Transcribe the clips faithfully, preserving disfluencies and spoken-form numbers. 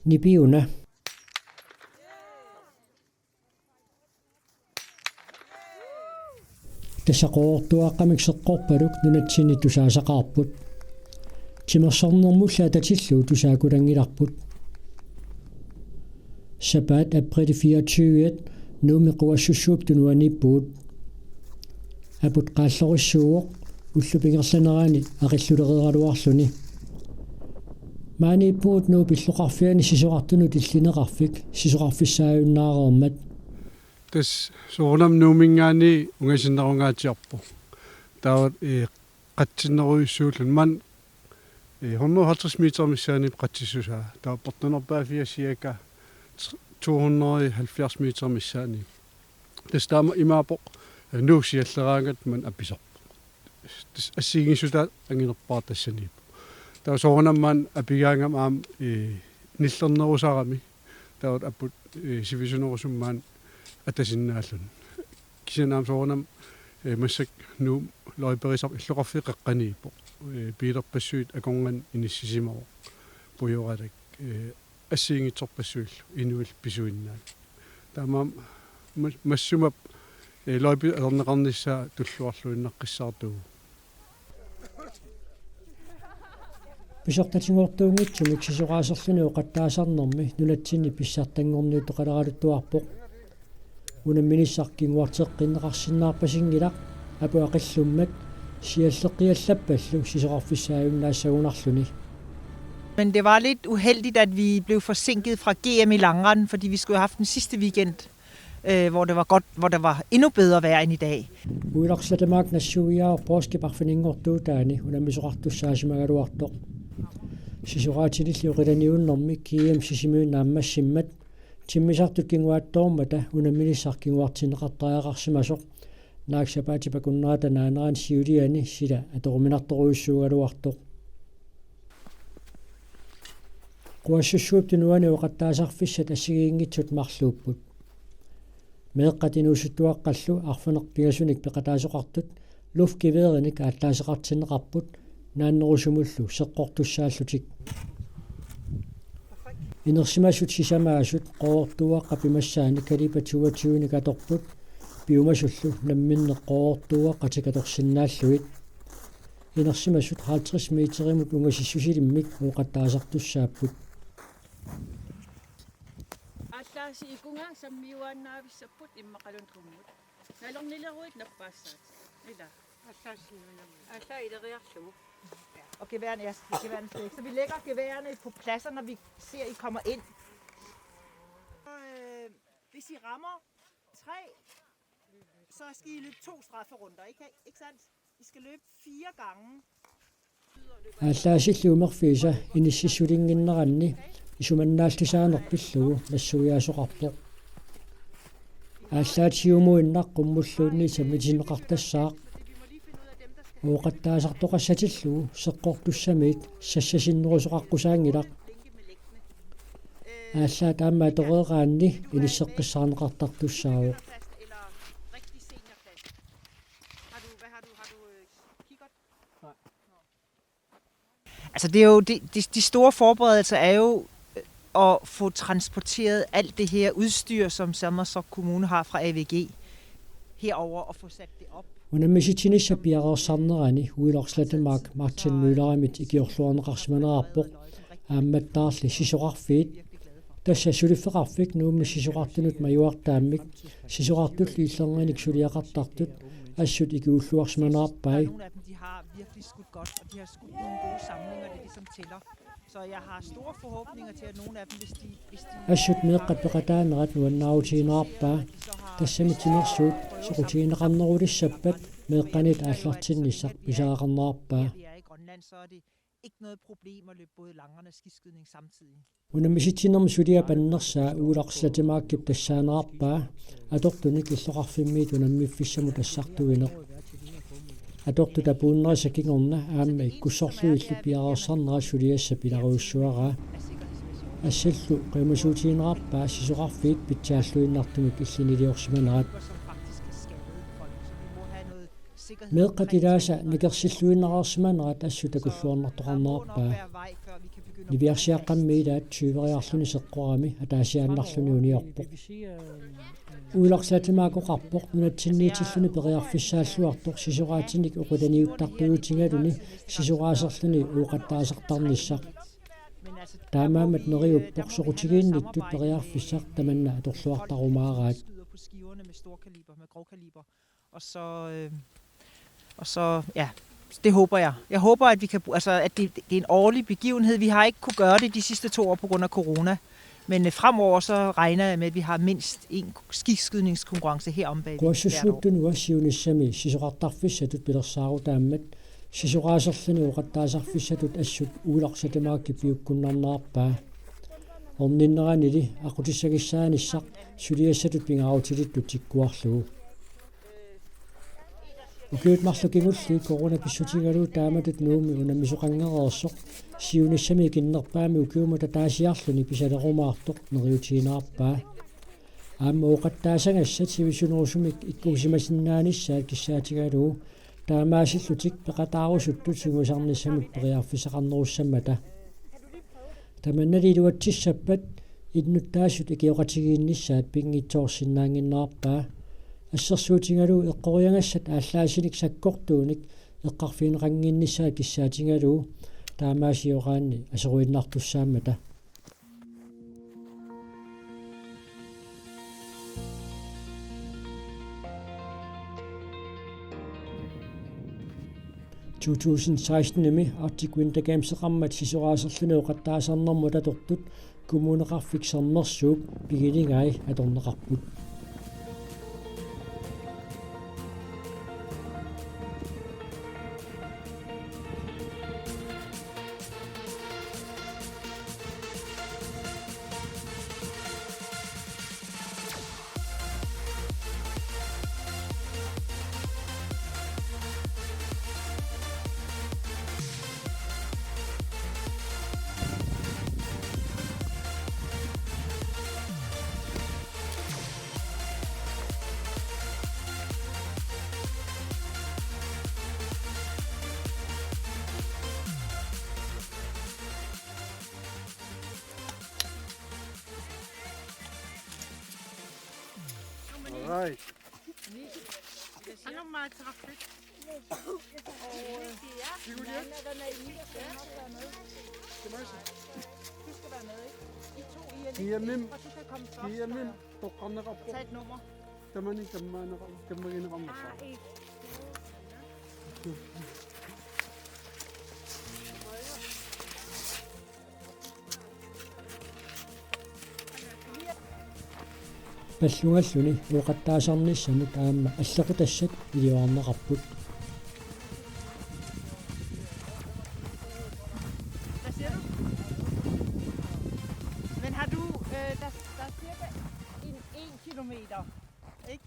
Nipi una. Tassa Qooruuaqqamik seqqorpaluk nunatsinni tusaasaqaarput. Timersornermullu atatillugu tusaakulanngilarput. Sapaat april fireogtyve Nuummi Quassussuup Tunuaniippugut. Aput qaallorissuuvoq ullup ingerlanerani aqillulereeraluarluni. Maaniippugut Nuup illoqarfiani sisorartunut illineqarfik sisorarfissaajunnaarmat. Tassa soorunami Nuumminngaanniit ungasinnerungaatsiarpoq. Taava, eh, qatsinnerujussuulluni maani, eh, hundrede og halvtreds meter missaani qatsissusaa. Taava portunerpaaffiga cirka to hundrede og halvfjerds meter missaani. Tassa taama imaappoq, eh, Nuup sialleraangat maani apisarpoq. Tassa assigiinngissutaa anginerpaaq tassaniippoq. Taava soorunami maani apigaangama aamma, eh, nillernerusarami. Taava aput, eh, sivisunerusumik maani atasinnaalluni. Kisianni aamma soorunami, eh, massakkut Nuup løjperisarput illoqarfiit qeqqaniippoq. Eh, biilerpassuit akornanni inissisimavoq. Pujoralak, eh, assigiinngitsorpassuillu inuillu pisuinnaat. Taamaammat ma-, massuma, eh, løjpit atorneqarnissaa tulluarluinnaqqissaartuuvoq. Pisortatigoortuunngitsumik sisoraaserluni ooqattaasarnermi nunatsinni pissartanngorniuteqaleraluttuarpoq. Unamminissaq kinguarteqqinneqarsinnaarpasinngilaq aput aqillummat sialleqqiallappallu sisorarfissaajunnaassagunarluni. Men det var lidt uheldigt, at vi blev forsinket fra G M i langrend, fordi vi skulle have haft den sidste weekend, øh, hvor det var godt, hvor der var endnu bedre vejr end i dag. Uiloq Slettemark nassuiaavoq poorskip arfininngortuutaani unammisoqartussaasimagaluartoq. Sisoraatinilli oqilaniunnermi G M Sisimiuni naammassimmat timmisartut kinguaattoormata unamminissaq kinguartinneqartariaqarsimasoq. Naak sapaatip akunnerata naanerani siuliani sila atoruminartorujussuugaluartoq. Quassussuup Tunuani ooqattaasarfissat assigiinngitsut marluupput. Meeqqat inuusuttuaqqallu arfineq-pingasunik peqataasoqartut luftgeværinik aallaasaqartinneqarput naannerusumullu seqqortussaallutik. Inersimasut sisamaasut Qooruuaqqap pimassaani kaliber toogtyvenik atorput, piumasullu namminneq Qooruuaqqatik atorsinnaallugit. Inersimasut halvtreds meterimut ungasissusilimmik ooqattaasartussaapput. Aallaasiikunga sammiuaannaavissapput immaqaluunniit qummut. Nalornileruit nappaassaatit. Ila. Aallaasiinnarmi. Aallaa ileriarlugu. Og geværerne, ja, geværerne skal ikke. Så vi lægger geværerne på pladser, når vi ser, I kommer ind. Øh, hvis I rammer tre, så skal I løbe to strafferunder, ikke, ikke sandt? I skal løbe fire gange. Aallaasillu umerfiisa inississulinnginneranni isumannaallisaaneq pillugu nassuiaasoqarpoq. Aallaat siumuinnaq qummulluunniit sammitinneqartassaaq. Ooqattaasartoqassatillugu seqqortussamiit sassasinnerusoqaqqusaanngilaq. Aallaat aamma atoreeraanni inisseqqissaarneqartartussaavoq. Altså, det er jo, de, de, de store forberedelser er jo, øh, at få transporteret alt det her udstyr, som Sermersooq Kommune har fra A V G, herover og få sat det op. Unammisitsinissap piareersarnerani Uiloq Slettemark Martin Møllerimit ikiorluarneqarsimanerarpoq, aammattaarli sisorarfiit. Tassa suliffeqarfik Nuummi sisorartunut majuartaammik, sisorartullu illernganik suliaqartartut assut ikiulluarsimanerarpai. Nogle af dem, de har virkelig skudt godt, og de har skudt nogle gode samlinger, det er det, som tæller. Så jeg har store forhåbninger til, at nogle af dem, hvis de, hvis de Assut meeqqat peqataanerat nuannaarutiginerarpaa, tassami timersuut soqutigineqarnerulissappat meeqqaniit aallartinnissaq pisariaqarnerarpaa. Her vi er i Grønland, så er det ikke noget problem at løbe både langrenn og skiskydning samtidig. Unammisitsinermi suliap annersaa Uiloq Slettemarkip tassaanerarpaa atortunik illoqarfimmiit unammiffissamut assartuineq. Atortut apuunnerisa kingorna aamma ikkussorlugillu piareersarnerat suliassap ilarujussuaraa. Assallu qujamasuutiginerarpaa sisorarfiit pitsaalluinnartumik illiniliorsimanerat. Meeqqat ilaasa nakersilluinnareersimanerat assut takulluarnartoqarnerarpaa. Niviarsiaqqammi ilaat tyveriarluni seqqorami ataasiaannarluni uniorpoq. Uilarsaatimaakkoqarpoq nunatsinniitilluni periarfissaalluartoq sisoraatinik oqilaniuttartuutigaluni sisoraaserluni ooqattaasartarnissaq. Taamaammat neriuppoq soqutigiinnittut periarfissaq tamanna atorluartarumaaraat. Og så, øh, og så, ja, det håber jeg. Jeg håber, at vi kan bruge, altså, at det, det er en årlig begivenhed. Vi har ikke kunne gøre det de sidste to år på grund af corona. Men øh, fremover så regner jeg med, at vi har mindst en skiskydningskonkurrence heromme bagved hvert år. Quassussuuttut uagut siunissami sisorartarfissatut pilersaarutaammat sisoraaserluni ooqattaasarfissatut assut uilarsaatimaakki piukkunnarnerarpaa. Orninneranili aqutissagissaanissaq suliassatut pingaarutilittut tikkuarlugu. Ukiut marluk kingulliit corona pissutigalugu taamatut Nuummi unammisoqanngereersoq siunissami kinnerpaami ukiumut ataasiarluni pisalerumaartoq neriutiinnarpaa. Aamma ooqattaasagassat sivisunerusumik ikkuusimasinnaanissaat kissaatigalugu taamaasillutik peqataarusuttut sungiusarnissamut periarfissaqarnerussammata. Tamannali iluatsissappat innuttaasut ikioqatigiinnissaat pinngitsoorsinnaannginnerarpaa. Assersuutigalugu eqqoriagassat aallaasinik sakkortuunik eqqarfigineqannginnissaat kissaatigalugu taamaasioraanni asoruinnartussaammata. To tusind seksten-imi Arctic Winter Games-eqarmat sisoraaserluni ooqattaasarnermut atortut Kommuneqarfik Sermersuup pigilingai atorneqarput. All right. Julia? Du skal være med, ikke? I to, I er lidt G M M. Ældre, du kan komme først. G M M. Toqqarneqarpoq. Tag et nummer. Tamani tammaanneqa-, tammagineqarnerpaa. Ah, et. Pallugalluni ooqattaasarnissamut aamma allequtassat iliorarneqarput. Hvad siger du? Men har du, øh, der, der er cirka en, en kilometer, ikke?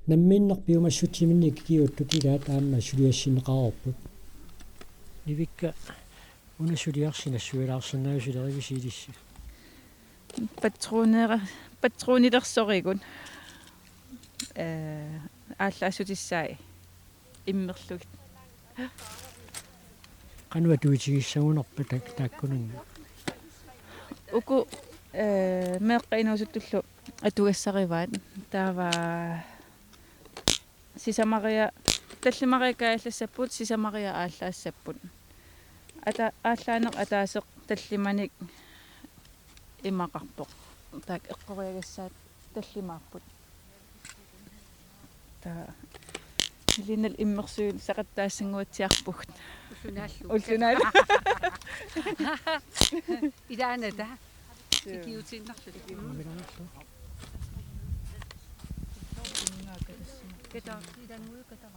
Nammineq piumassutsiminnik ikiuuttut ilaat aamma suliassinneqareerput. Nivikka una suliarsi nassuialaarsinnaaviuk sulerivisi ilissi? Patronera-, patronilersorigut. Ee, aallaassutissai immerlugit. Qanoq atuutigissagunarpa taak-, taakkunannga? Uku, ee, meeqqat inuusuttullu atugassarivaat. Taava sisamaria, tallimariakka aallassapput, sisamaria aallaassapput. Ata-, aallaaneq ataaseq tallimanik imaqarpoq. Taak eqqoriagassaat tallimaapput. Taa Ilinnal immersuit saqattaassanguatsiarpugut. Ullunaallunga. Ullunaal. Ilaanata. Ikiuutiinnarluta. Kata, ilannguit kata.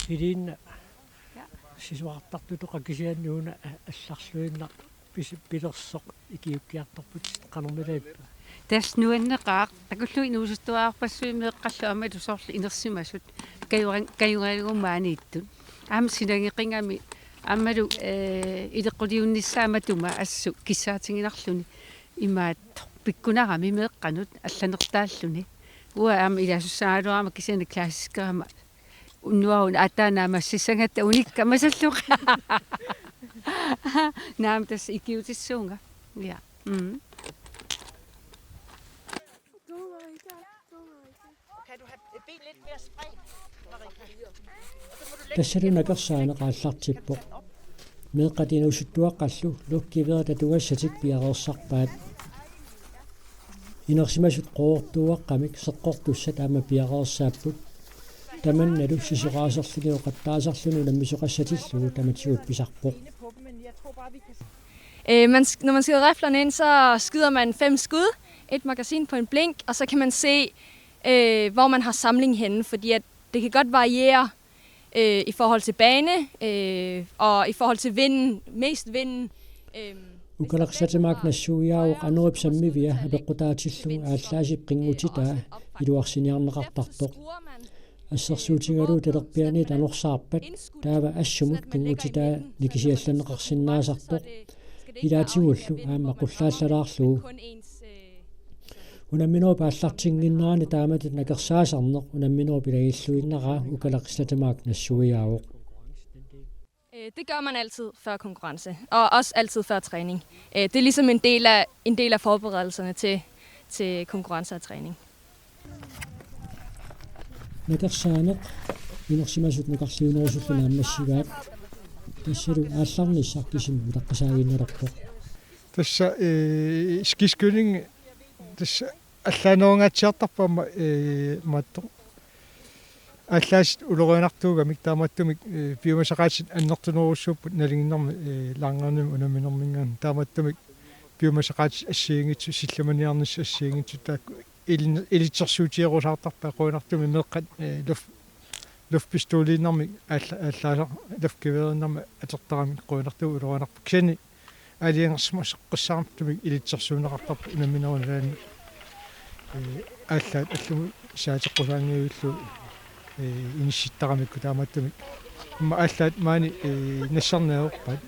Iliinna. Ja. Sisorartartut oqakisiannuuna allarluinnaq pis-, pilersoq ikiukkiartorput qanormilaippa? Tassa nuanneqaaq, takullugu inuusuttuararpassuit meeqqallu aamma soorlu inersimasut kajugan-, kajugalugu maaniittut. Aamma sinangeqigami aammalu, ee, ileqquliunnissaa matuma assut kissaatiginarluni imaat pikkunarami meeqqanut allanertaalluni. Uanga aamma ilaasussagaluarama kisianni klassiskerama unnuaruna ataa naammassissagatta unikka masalluqa. Naamik, tassa ikiutissuunga. Ja. Mm. Tassalu nakersaaneq aallartippoq. Meeqqat inuusuttuaqqallu luftgeværit atugassatik piareersarpaat. Inersimasut Qooruup Tuuaqqamik seqqortussat aamma piareersaapput. Tamannalu sisoraaserluni oqattaasarluni unammisoqassatillugu tamatigut pisarpoq. Øh, man, sk- når man skyder riflerne ind, så skyder man fem skud, et magasin på en blink, og så kan man se, øh, hvor man har samling henne, fordi at det kan godt variere øh, i forhold til bane, øh, og i forhold til vinden, mest vinden. Øh, Ukaleqissatemaak nassuiaavoq anorip sammivia apeqqutaatillugu aallaasip qinngutitaa iluarsiniarneqartartoq. Assersuutigalugu talerpiaaniit anorsaarpat taava assumut qinngutitaa nikisiallanneqarsinnaasartoq. Ilaatigullu aamma qullaallalaarlugu. Unamminerup aallartinnginnerani taamatut nakersaasarneq unamminerup ilagilluinnaraa ukaleqissatemaak nassuiaavoq. Øh, det gør man altid før konkurrence, og også altid før træning. Øh, det er ligesom en del af, en del af forberedelserne til, til konkurrence og træning. Nakersaaneq inersimasut nukarliunerusullu naammassigaat. Tassalu aallarnissaq kisimi utaqqisaaginnarpoq. Tassa skiskydning tassa allaanerungaatsiartarpoq aamma maattoq. Aallaasit ulorianartuugamik taamaattumik piumasaqaatit annertunerussuupput nalinginnaasumik langrenimik unamminerminngaanniit taamaattumik piumasaqaatit assigiinngitsut sillimaniarnissat assigiinngitsut taakku ilitsersuutigerusaartarpaat qujanartumik meeqqat luftpistooliinnarmik aalla aallaasaq luftgeværiinnarmik atortaramik qujanartumik ulorianarpoq kisianni aalajangersimasoqqissaartumik ilitsersuunneqartarpoq unamminerulaani aallaat allamut saateqqusaanngillugu inissittaramikku taamaattumik aamma aallaat maani nassarneq ajorpaat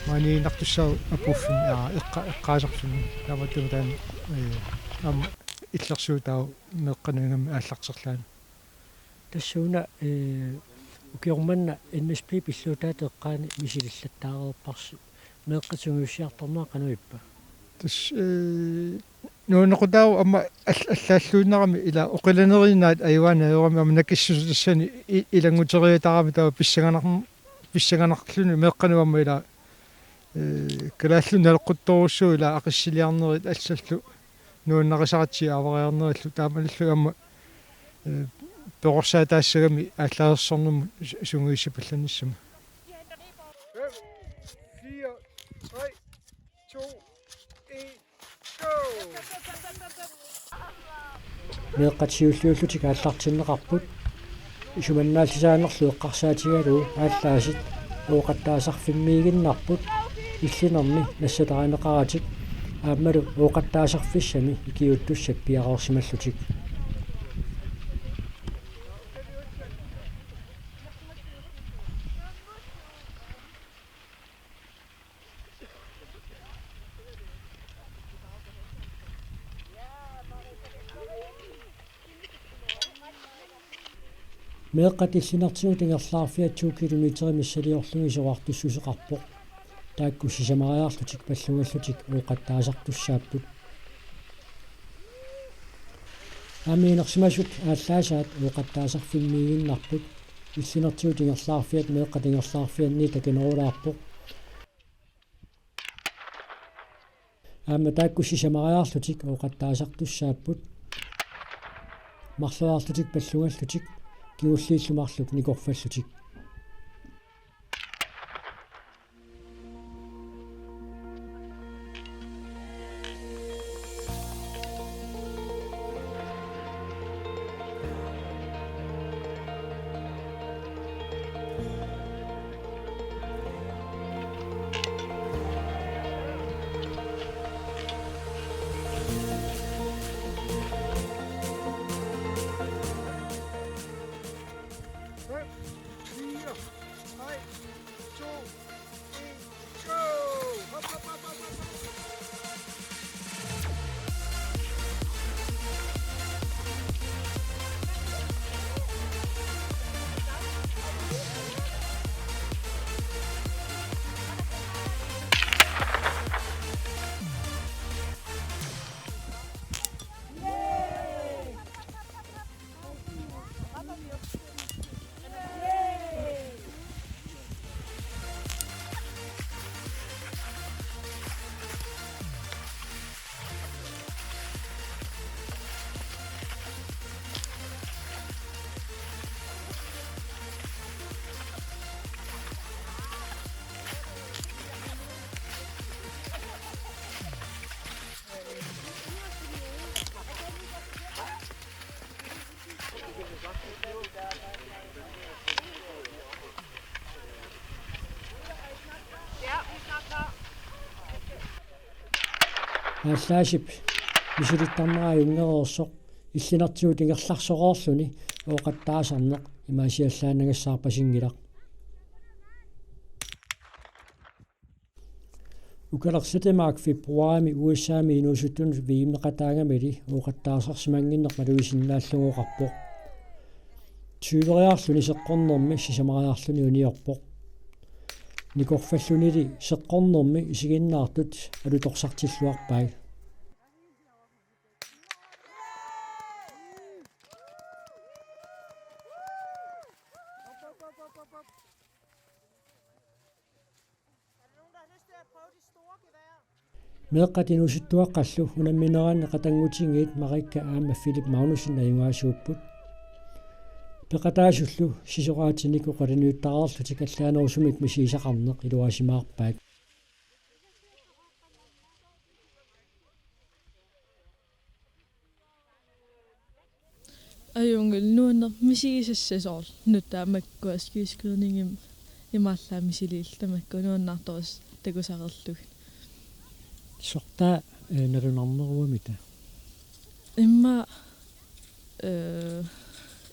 maaniiginnartussaavoq apuuffimmi eqqa eqqaasarfimmi taamaattumik taanna aamma illersuutaavoq meeqqanut ingammik aallarterlaanut. Tassuuna ukioq manna NSP pilluutaata eqqaani misilillattaareerparsi meeqqat sungiussiartornerat qanoq ippa? Tassa nuannequtaavoq aamma allaalluinnarami ila oqilaneriinnaat ajugaanni ajorami aamma nakissuseq tassani ilannguteriataarami taava pissanganar pissanganarluni meeqqanut aamma ila kalaallinut naleqquttorujussuuvoq ila aqissiliarnerit assallu nuannarisaratsigit aavariarnerillu taamaalilluni aamma perorsaataassagami aallaasersornermut sungiussipallannissamut. Meeqqat siulliullutik aallartinneqarput isumannaallisaanerlu eqqarsaatigalugu aallaasit ooqattaasarfimmiiginnarput illinermi nassatarineqaratik aammalu ooqattaasarfissami ikiuuttussat piareersimallutik. Meeqqat illinertigut ingerlaarfiat to kilometerit missiliorlugit isorartussuseqarpoq. Taakku sisamariarlutik pallugallutik ooqattaasartussaapput. Aamma inersimasut aallaasaat ooqattaasarfimmiiginnarput. Illinertigut ingerlaarfiat meeqqat ingerlaarfianni takinerulaarpoq. Aamma taakku sisamariarlutik ooqattaasartussaapput. Marloriarlutik pallugallutik kingulliillu marluk nikorfallutik. Aallaasip misilittarnera ajunngereersoq illinertigut ingerlarsoreerluni ooqattaasarneq imaasiallaannagassaarpasinngilaq. Ukalersaat Tamaak februarimi U S A-mi inuusuttunut V M-eqataagamili ooqattaasarsimannginneq malugisinnaallunga oqarpoq. Tyveriarluni seqqornermi sisamariarluni uniorpoq. Nikorfallunili seqqornermi isiginnaartut alutorsartilluarpai. Meeqqat inuusuttuaqqallu unammineranni qatanngutigiit Marikka aamma Philip Magnussen ajugaasuupput. Peqataasullu sisoraatinik oqalunniuttaraluarlutik allaanerusumik misigisaqarneq iluarisimaarpaat. Ajunngilaq, nuannerpoq misigisassat soorlu nutaaq makkua skiskydningimi imaallaat misiliilluta makkua nuannaartorujussuaq takusarlugit. Sortaa, eh, nalunarneruamita? Immaqa, eh,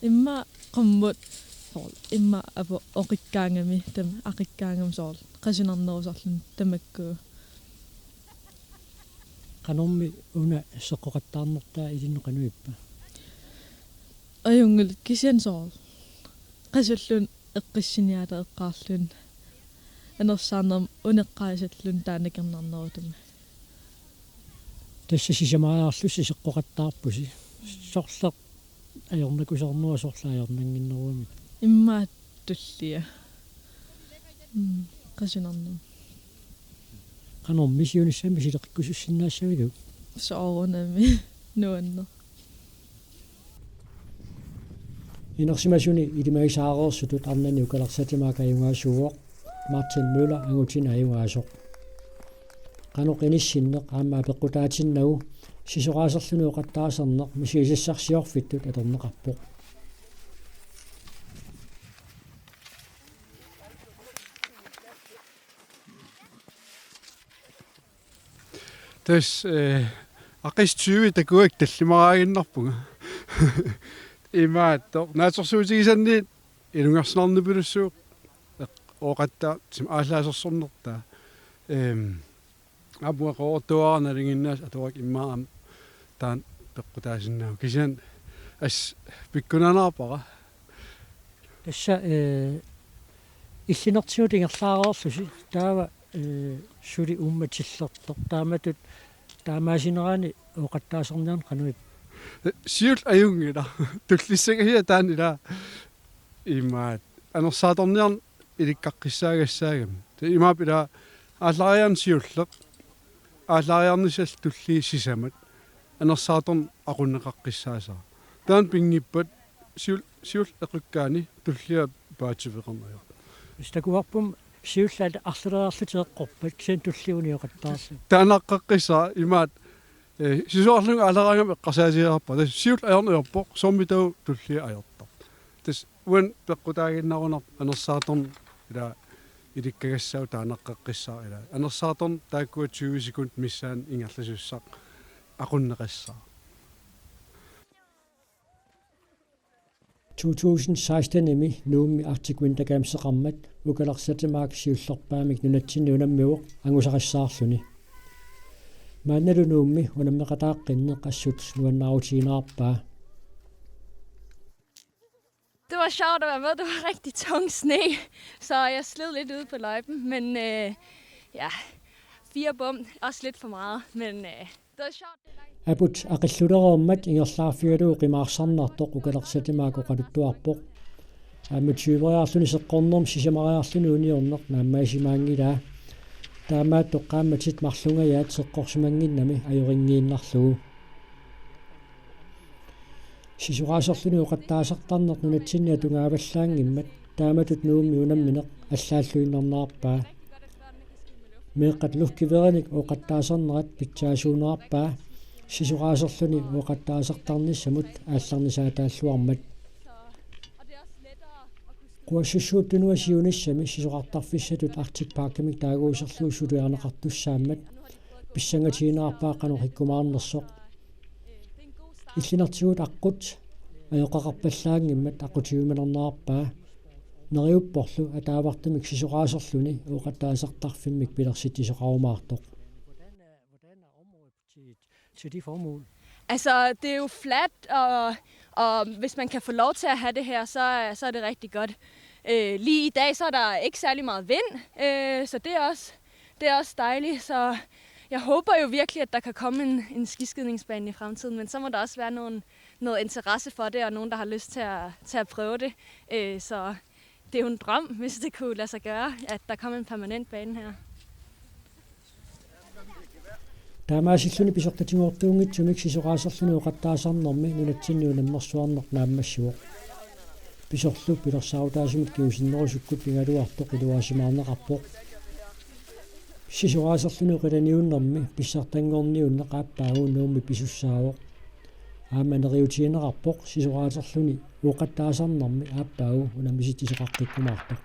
immaqa qummut soorlu immaqa apu oqikkaangami tama aqikkaangami soorlu qasunarnerusorluni tamakku. Qanormi una seqqoqattaarnertaa ilinnut qanoq ippa? Ajunngilaq, kisianni soorlu qasulluni eqqissiniaata eqqaarluni anersaarnermut uneqqaasalluni taanna akornarnerutumi. Tassa sisamariarlusi seqqoqattaarpusi. Sorleq ajornakusoornera, sorleq ajornannginneruamik? Immaqa tullia. Mm, qasunarneq. Qanormi siunissami sileqikkusussinnaassaviuk? Soorunami. Nuanneq. Inersimasuni ilimagisaareersutut arnani Ukalersaat Tamaak ajugaasuuvoq. Martin Møller angutini ajugaasoq. Qanoq inissinneq aamma apeqqutaatinnagu sisoraaserluni ooqattaasarneq misigisassarsiorfittut atorneqarpoq. Tassa, eh, aqissuit takuakka tallimaraaginnarpunga. Imaattoq naatsorsuutigisanni ilungersunarnipilussuuvoq eq-, ooqattaartumik aallaasersornertaa. Ehm, aamma qooqortuaaraq nalinginnaasumik atorakku immaqa aamma taanna peqqutaasinnaavoq. Kisianni assut pikkunanaarpara. Tassa, eh, illinertigut ingerlaareerlusi taava, eh, suli uummatillertoq. Taamatut taamaasinerani ooqattaasarniarneq qanoq ippa? Eh, siulleq ajunngilaq. Tullissagassiaq taanna ilaa imaattoq anersaartorniarneq ilikkaqqissaagassaagami. Taava imaappoq ilaa aallariarneq siulleq, aallariarnissallu tulliit sisamat, anersaartorneq aqunneqaqqissaassaaq. Taanna pinngippat siul-, siulleq equkkaanni tullia paatsiveqarneq ajorpoq. Tassa takuarput siulleq arlaleriarlutik eqqorpat kisianni tulliani ooqattaarlutik. Taannaqqaqqissaaq imaattoq, eh, sisorarlunga aallariarama eqqarsaatigeqarpara. Tassa siulleq ajorneq ajorpoq, soormitaava tullia ajortarpoq. Tassa uani peqqutaaginnarunarpoq anersaartorneq ilaa ilikkagassaagut taannaqqaqqissaaq ilaa. Anersaartorneq taakkua tyve sekundit missaanni ingerlasussaq aqunneqassaaq. To tusind seksten-imi Nuummi Arctic Winter Games-eqarmat Ukalersaat Tamaak siullerpaamik nunatsinni unammivoq angusarissaarluni. Maannalu Nuummi unammeqataaqqinneq assut nuannaarutiginerarpaa. Det var sjovt at være med. Det var rigtig tung sne, så jeg sled lidt ude på løjpen. Men øh, ja, fire bump, også lidt for meget. Men øh, det var sjovt. Aput aqillulereermat ingerlaarfigalugu qimaarsarnartoq Ukalersaat Tamaak oqaluttuarpoq. Aamma tyveriarluni seqqornermi sisamariarluni uniorneq naammagisimanngilaat. Taamaattoq qaammatit marlungajaat seqqorsimannginnami ajorinngiinnarlugu. Sisoraaserluni ooqattaasartarneq nunatsinni atugaavallaanngimmat taamatut Nuummi unammineq allaalluinnarnerarpaa. Meeqqat lukkiverinik ooqattaasarnerat pitsaasuunerarpaa sisoraaserluni ooqattaasartarnissamut aallarnisaataalluarmat. Quassussuup tunua siunissami sisorartarfissatut Arctic Parkimik taaguuserlugu suliarineqartussaammat Pissangatigineqarpaa qanoq ikkumaarnersoq. Illinertigut aqqut ajoqaqarpallaanngimmat aqqutigiuminarnerarpaa. Neriupporlu ataavartumik sisoraaserluni ooqattaasartarfimmik pilersitsisoqarumaartoq. Til, til de formål. Altså, det er jo fladt, og, og hvis man kan få lov til at have det her, så, er- så er det rigtig godt. Øh, lige i dag, så er der ikke særlig meget vind, øh, så det er, også, det er også dejligt. Så jeg håber jo virkelig, at der kan komme en, en skiskydningsbane i fremtiden, men så må der også være nogen, noget interesse for det, og nogen, der har lyst til at, til at prøve det. Øh, så det er jo en drøm, hvis det kunne lade sig gøre, at der kom en permanent bane her. Taamaasilluni pisortatigoortuunngitsumik sisoraaserluni ooqattaasarnermi nunatsinni unammersuarneq naammassivoq. Pisorlu pilersaarutaasumik kingusinnerusukkut pigaluartoq iluarisimaarneqarpoq. Sisoraaserluni oqilaniunnermi pissartanngorniunneq aappaagu Nuummi pisussaavoq. Aamma neriuutigineqarpoq sisoraaserluni ooqattaasarnermi aappaagu unammisitsisuuteqaqqikkumaartoq.